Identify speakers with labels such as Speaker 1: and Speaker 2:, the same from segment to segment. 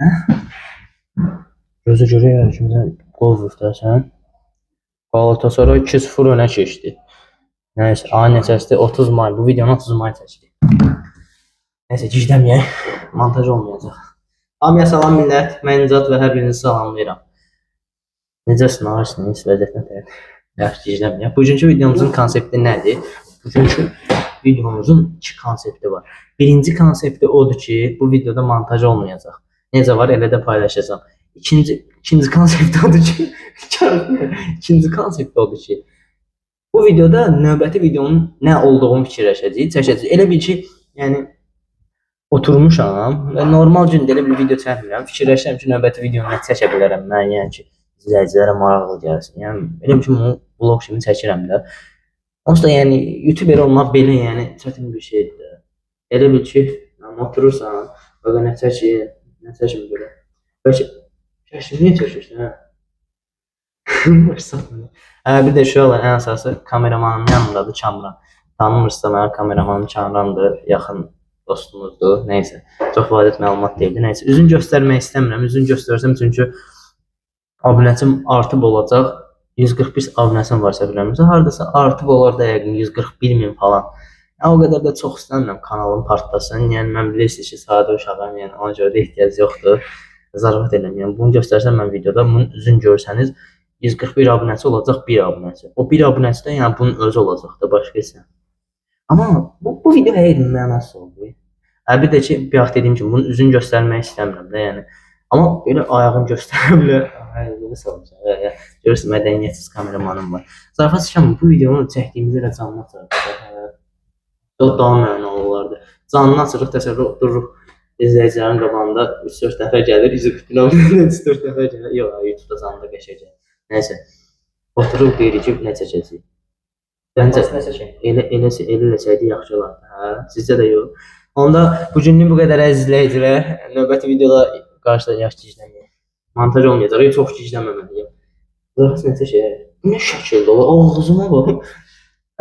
Speaker 1: Hə? Gözə görək yəni kimdən qol vurdusan. Galatasaray 2-0 önə keçdi. Nəysə, ayın neçəsidir? 30 may. Bu videonu 30 may çəkdik. Nəysə, gizləməyək. Montaj olmayacaq. Hamıya salam millət. Mən Nicat və hər birinizi salamlayıram. Necəsiniz? Nasılsınız? Vəziyyət nətərdir? Yaxşı, gizləməyək. Bugünkü videomuzun konsepti nədir? Bugünkü videomuzun iki konsepti var. Birinci konsepti odur ki, bu videoda montaj olmayacaq. Necə var, elə də paylaşacağam. İkinci konsepti odur ki, ikinci konsepti odur ki, bu videoda növbəti videonun nə olduğunu fikirləşəcəyik, çəkəcəyik. Elə bil ki, yəni oturmuşam və normal gündə elə bir video çəkmirəm. Fikirləşirəm ki, növbəti videonu nə çəkə bilərəm mən, yəni ki, izləyicilərə maraqlı gəlsin. Yəni elə bil ki, bunu vlog kimi çəkirəm də. Onsuz da yəni YouTuber olmaq belə yəni çətin bir şeydir də. Elə bil ki, yəni, oturursan, bax nə çəkim, nə çəkim belə. Bəlkə çəkim niyə çəkirsən, hə? Baş satmır. Hə, bir də uşaqlar ən əsası kameramanın yanındadır Kamran. Tanımırsa mənim kameramanım Kamrandır, yaxın dostumuzdur. Nəysə, çox vacib məlumat deyildi. Nəysə, üzünü göstərmək istəmirəm. Üzünü göstərsəm çünki abunəçim artıb olacaq. 141 abunəçim var səhv eləmirəmsə, hardasa artıb olar da yəqin 141 min falan. Yəni, o qədər də çox istəmirəm kanalım partlasın. Yəni mən bilirsiniz ki, sadə uşağam, yəni ona görə də ehtiyac yoxdur. Zarafat edirəm. Yəni bunu göstərsəm mən videoda, bunun üzünü görsəniz 141 abunəçi olacaq, bir abunəçi. O bir abunəçi də yəni bunun özü olacaq da, başqa heç nə. Amma bu video həqiqətən mənasız oldu. Hə, bir də ki, bayaq dediyim kimi bunun üzünü göstərmək istəmirəm də, yəni. Amma belə ayağını göstərə bilər. Hə, belə salmışam. Hə, hə. Görürsünüz, mədəniyyətsiz kameramanım var. Zarafat edirəm, bu videonu çəkdiyimizdə elə canlı açarıq. Hə. Çox daha mənalı olardı. Canlı açırıq, təsəvvür otururuq izləyicilərin qabağında 3-4 nəfər gəlir, 141 abunədən 3-4 nəfər gəlir. Yox, YouTube-da canlı qəşəng gəlir. Nəysə, oturuq deyirik ki, nə çəkəcəyik. Bəncə
Speaker 2: Nə çəkək?
Speaker 1: elə eləsəydi yaxşı olardı. Hə, sizcə də yox. Onda bu günlük bu qədər əziz izləyicilər. Növbəti videoda qarşıda yaxşı gizləməyək. Montaj olmayacaq. Çox gizləməməliyəm. Zarafat nə çəkək? Bu nə şəkildə olar? Ağzıma bax.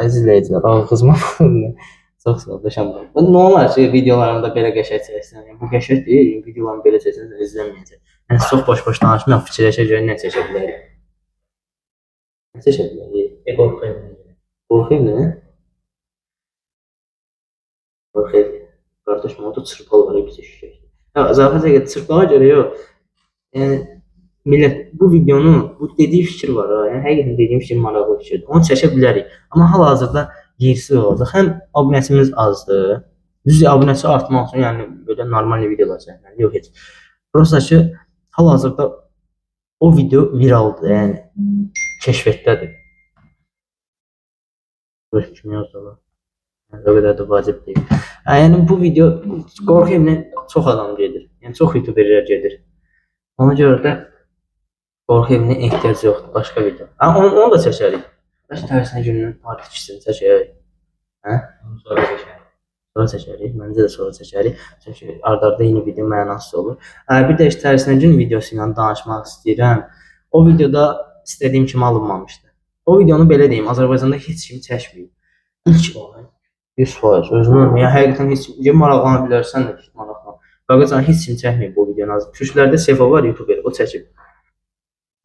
Speaker 1: Əziz izləyicilər, ağzıma bax. Çox sağ ol, qəşəng. Bu nə olar ki, videolarımda belə qəşəng çəksən? Yəni, bu qəşəng deyil, videolarımı belə çəksən izlənməyəcək. Yəni çox boş-boş danışmayaq, fikirləşə görə nə çəkə bilərik? Nə çəkə bilərik?
Speaker 2: Qorxu evinə.
Speaker 1: Qorxu evi? Qorxu evi. Qardaşım, orada çırpalar bizə şişək. Hə, zarafat çəkir, çırpmağa görə yox. Yəni millət bu videonu, bu dediyi fikir var ha. Yəni həqiqətən dediyim fikir maraqlı fikirdir. Onu çəkə bilərik. Amma hal-hazırda yersiz olacaq. Həm abunəçimiz azdır. Düzdür, abunəçi artmaq üçün yəni belə normal videolar çəkməli. Yox heç. Prosta ki, hal-hazırda o video viraldır, yəni keşfətdədir. Dur, kim yazdı? Yəni, o qədər də vacib deyil. Hə, yəni bu video qorxu evinə çox adam gedir. Yəni çox YouTuberlər gedir. Ona görə də qorxu evinə ehtiyac yoxdur. Başqa video. Ha, onu da çəkərik. Bəlkə tərsinə günün part 2-sini çəkərik. Hə?
Speaker 2: Onu sonra çəkək.
Speaker 1: Sonra çəkərik. Məncə də sonra çəkərik. Çünki ard-arda eyni video mənasız olur. Hə, bir də işte tərsinə gün videosu ilə danışmaq istəyirəm. O videoda istədiyim kimi alınmamışdı. O videonu belə deyim, Azərbaycanda heç kim çəkməyib. İlk 100% özünü, yəni həqiqətən heç kim maraqlana bilərsən də ki, maraqlan. Fəqət heç kim çəkməyib bu videonu. Türklərdə Sefo var, YouTuber, o çəkib.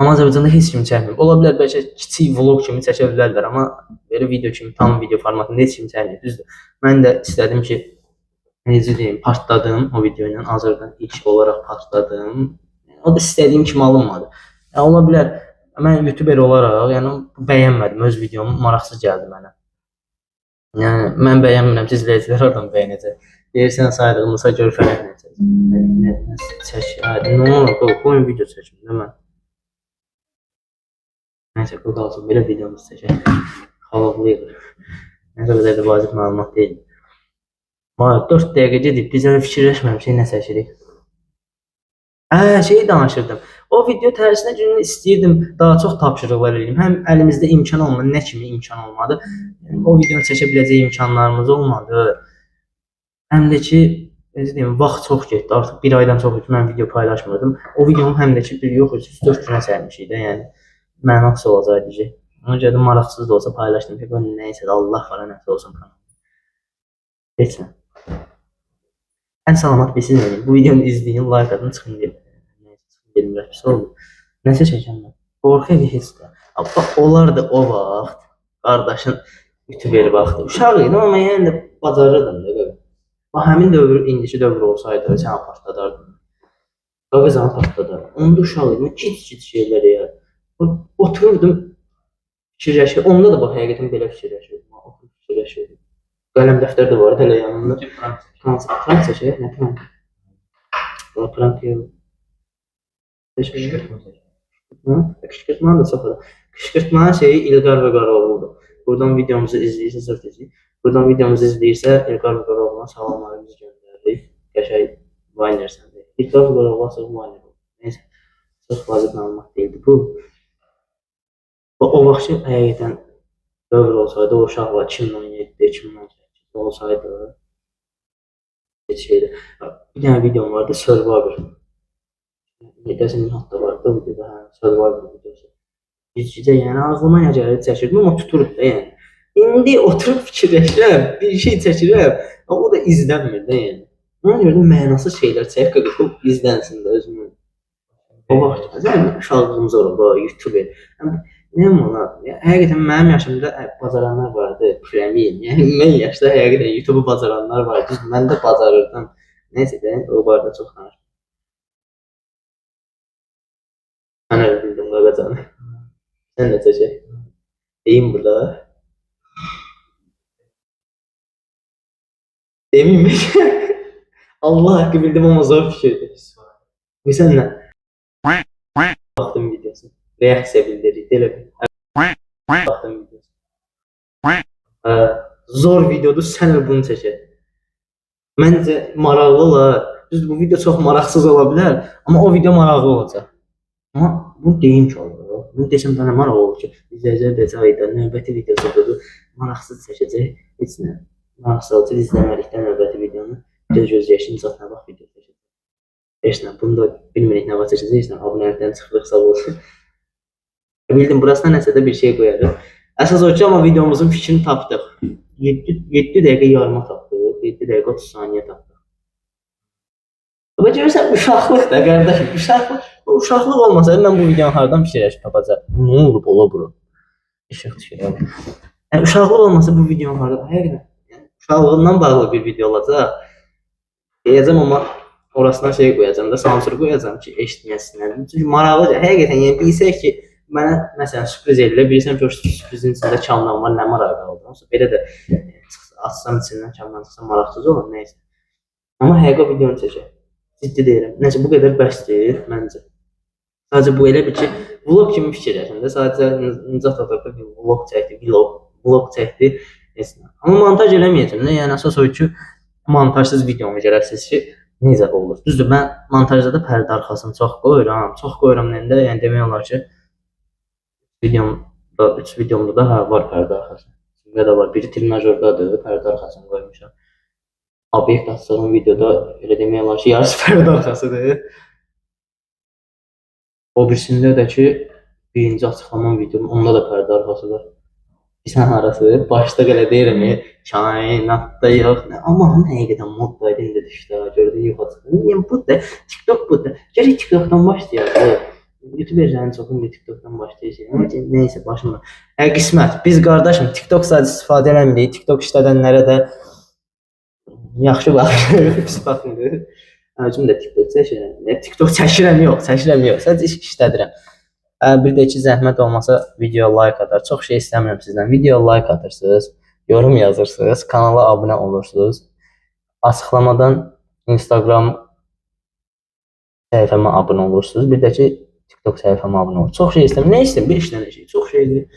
Speaker 1: Amma Azərbaycanda heç kim çəkməyib. Ola bilər bəlkə kiçik vlog kimi çəkə bilərlər, amma belə video kimi, tam video formatında heç kim çəkməyib. Düzdür. Mən də istədim ki, necə deyim, partladım o video ilə. Azərbaycan ilk olaraq partladım. Yəni, o da istədiyim kimi alınmadı. Yəni, ola bilər mən YouTuber olaraq, yəni bəyənmədim öz videomu, maraqsız gəldi mənə. Yəni mən bəyənmirəm, siz izləyicilər hardan bəyənəcək? Deyirsən saydığımıza gör fərq nə çək. Nə çək. Hə, nə olur, qoyun video çəkim də mən. Nəysə, qoy qalsın, belə videomuzu çəkək. Xalavlayıq. Nə qədər də vacib məlumat deyil. Vay, 4 dəqiqə gedib, biz hələ fikirləşməmişik nə çəkirik. Hə, şeyi danışırdım. O video tərsinə gününü istəyirdim daha çox tapşırıqlar eləyim. Həm əlimizdə imkan olmadı, nə kimi imkan olmadı. Yəni, o videonu çəkə biləcək imkanlarımız olmadı. Həm də ki, necə deyim, vaxt çox getdi. Artıq bir aydan çox ki, mən video paylaşmırdım. O videonun həm də ki, bir yox, 3-4 günə çəkmişik də, yəni mənasız olacaqdı ki. Ona görə də maraqsız da olsa paylaşdım ki, qoy nəysə də Allah var, nəsə olsun kanal. Heç nə. Ən salamat bilsin. Bu videonu izləyin, like atın, çıxın deyin. Bilmirəm, pis oldu. Nəsə çəkəm mən. Qorxu evi heç də. Bax, olardı o vaxt qardaşın YouTuber vaxtı. Uşaq idim, amma mən yenə də bacarırdım da. Qaqa. Bax, həmin dövr indiki dövr olsaydı, sən partladardın. Qaqa səni partladar. Onda uşaq idim, kiçik şeylər ya. Otururdum, fikirləşir. Onda da bax həqiqətən belə fikirləşirdim. Oturub fikirləşirdim. Qələm dəftər də var idi hələ yanımda. Prank, prank çəkək, nə prank? Valla prank yox.
Speaker 2: Qışqırtma çəkək.
Speaker 1: Hı? Qışqırtmanı da çox olar. Qışqırtmanın şeyi İlqar və Qaraoğludur. Buradan videomuzu izləyirsə, zırt izləyir. Buradan videomuzu izləyirsə, İlqar və Qaraoğluna salamlarımızı göndəririk. Qəşəng Viner sən də. İlqar və Qaraoğlu asıl Viner oldu. Neysə, çox vacib məlumat deyildi bu. Və o vaxt ki, həqiqətən dövr olsaydı, o uşaq var 2017, 2018 olsaydı heç şeydə. Bir dənə videom vardı, Survivor. Deyəsən Nihat da vardı o videoda, hə, Survivor videosu. Gecə yəni ağlıma nə gəlir çəkirdim, amma tuturdu da yəni. İndi oturub fikirləşirəm, bir şey çəkirəm, amma o da izlənmir də yəni. Ona görə də mənasız şeylər çək qaqa, bu izlənsin də özümün. O vaxt yəni uşaqlığımız olur bu YouTuber. Yəni, nə ona? Həqiqətən mənim yaşımda bacaranlar vardı, premium. Yəni mən yaşda həqiqətən YouTube-u bacaranlar vardı. Düz mən də bacarırdım. Neysə də o barədə çox danışmıram. Sən elə bildin qaqacanı. Sən nə çəkək? Deyim burada. Demeyeyim mi? Allah haqqı bildim amma zor fikirdir. Sən nə? Baxdım videosu. Reaksiya bildiririk. Elə bil. Baxdım videosu. Hə, zor videodur, sən elə bunu çəkək. Məncə maraqlı olar. Düzdür, bu video çox maraqsız ola bilər, amma o video maraqlı olacaq. Amma bunu deyim ki, olur. Bunu desəm də nə maraq olur ki, izləyicilər deyəcək, ayda növbəti videosu budur, maraqsız çəkəcək. Heç nə. Maraqsız olacaq, izləmərikdə növbəti videonu. Bir də gözləyək ki, Nicat nə vaxt video çəkəcək. Heç nə, bunu da bilmirik nə vaxt çəkəcək, heç nə, abunəlikdən çıxırıq, sağ olsun. Bildim, burasına nəsə də bir şey qoyarıq. Əsas o ki, amma videomuzun fikrini tapdıq. 7 dəqiqə yarıma tapdıq, 7 dəqiqə 30 saniyə tapdıq. Amma görürsən, uşaqlıq da qardaşım, uşaqlıq. Bu uşaqlıq olmasaydı mən bu videonu hardan fikirləşib tapacaq? Nə olub ola bura? İşıq düşür. Yəni uşaqlıq olmasa bu videonu hardan? Həqiqətən, yəni uşaqlığından bağlı bir video olacaq. Deyəcəm amma orasına şey qoyacağam da, sansür qoyacağam ki, eşitməsinlər. Çünki maraqlıdır. Həqiqətən, yəni bilsək ki, mənə məsələn sürpriz edilir, bilsəm ki, o sürprizin içində Kamran var, nə marağı qaldı. Onsuz belə də açsam içindən Kamran çıxsa maraqsız olur, nəysə. Amma həqiqə videonu çəkək. Ciddi deyirəm. Nəsə bu qədər bəsdir məncə. Sadəcə bu elə bir ki, vlog kimi fikirləşin də. Sadəcə Nicat oturdu, bir vlog çəkdi, vlog çəkdi. Heç nə. Amma montaj eləməyəcəm də. Yəni əsas o ki, montajsız videomu görərsiniz ki, necə olur. Düzdür, mən montajda da pərdə arxasını çox qoyuram. Çox qoyuram deyəndə, yəni demək olar ki, videomda, 3 videomda da hə, var pərdə arxası. Kimdə də var. Biri trenajordadır, pərdə arxasını qoymuşam. Obyekt açdığım videoda elə demək olar ki, yarısı pərdə arxasıdır. O birisində də ki, birinci açıqlamam videom, onda da pərdə arxası var. Sən harası? Başda belə deyirəm, kainatda yox. Nə, amma həqiqətən moddaydı, indi düşdü, gördün yoxa çıxdı. Yəni bu da TikTok bu da. Gərək TikTokdan başlayaq. YouTuberlərin çoxu indi TikTokdan başlayır. Amma ki, neysə başımda. Qismət. Biz qardaşım TikTok sadəcə istifadə eləmirik. TikTok işlədənlərə də yaxşı baxırıq, pis baxmırıq. Özüm də TikTok çəkirəm. TikTok çəkirəm yox, çəkirəm yox. Sadəcə iş işlədirəm. Bir də ki, zəhmət olmasa videoya like atar. Çox şey istəmirəm sizdən. Videoya like atırsınız, yorum yazırsınız, kanala abunə olursunuz. Açıqlamadan Instagram səhifəmə abunə olursunuz. Bir də ki, TikTok səhifəmə abunə olursunuz. Çox şey istəmirəm. Nə istəyirəm? 5 dənə şey. Çox şeydir.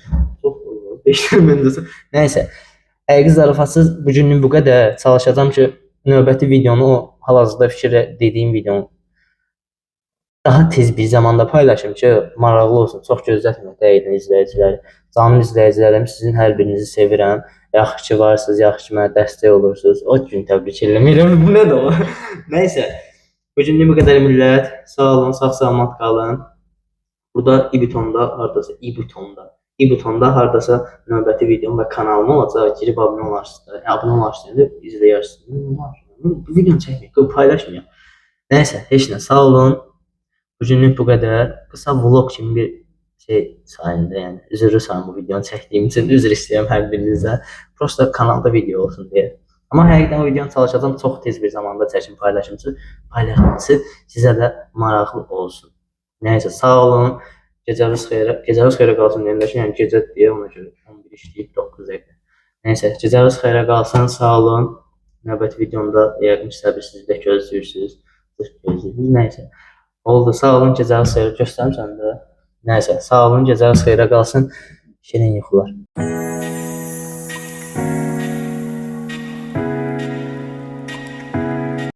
Speaker 1: Çox olur. 5 dənə məncə. Nəysə. Həqiqi zarafatsız bu günlük bu qədər. Çalışacağam ki, növbəti videonu o hal-hazırda fikirlə dediyim videonu daha tez bir zamanda paylaşım ki, maraqlı olsun. Çox gözlətməyək dəqiqdən izləyiciləri. Canım izləyicilərim, sizin hər birinizi sevirəm. Yaxşı ki varsınız, yaxşı ki mənə dəstək olursunuz. O gün təbrik edirəm. Elə bu nədir o? Nəysə. Bu günlük bu qədər millət. Sağ olun, sağ salamat qalın. Burada i butonda hardasa i butonda hardasa növbəti videom və kanalım olacaq. Girib abunə olarsınız. Yəni, abunə olarsınız, izləyərsiniz. Bu videonu çəkməyək, paylaşmayaq. Nəysə, heç nə. Sağ olun. Bugünlük bu qədər. Qısa vlog kimi bir şey sayın da, yəni üzrlü sayın bu videonu çəkdiyim üçün üzr istəyirəm hər birinizə. Prosta kanalda video olsun deyə. Amma həqiqətən o videonu çalışacağam çox tez bir zamanda çəkim paylaşımçı sizə də maraqlı olsun. Nəysə, sağ olun. Gecəniz xeyrə, gecəniz xeyrə qalsın deyim də ki, yəni gecə deyə ona görə 11 işləyib 9 dəqiqə. Nəysə, gecəniz xeyrə qalsın, sağ olun. Növbəti videomda yəqin ki, səbirsizliklə gözləyirsiniz. Gözləyirsiniz. Nəysə. Oldu, sağ olun, gecəniz xeyrə. Göstərim sən də. Nəysə, sağ olun, gecəniz xeyrə qalsın. Şirin yuxular.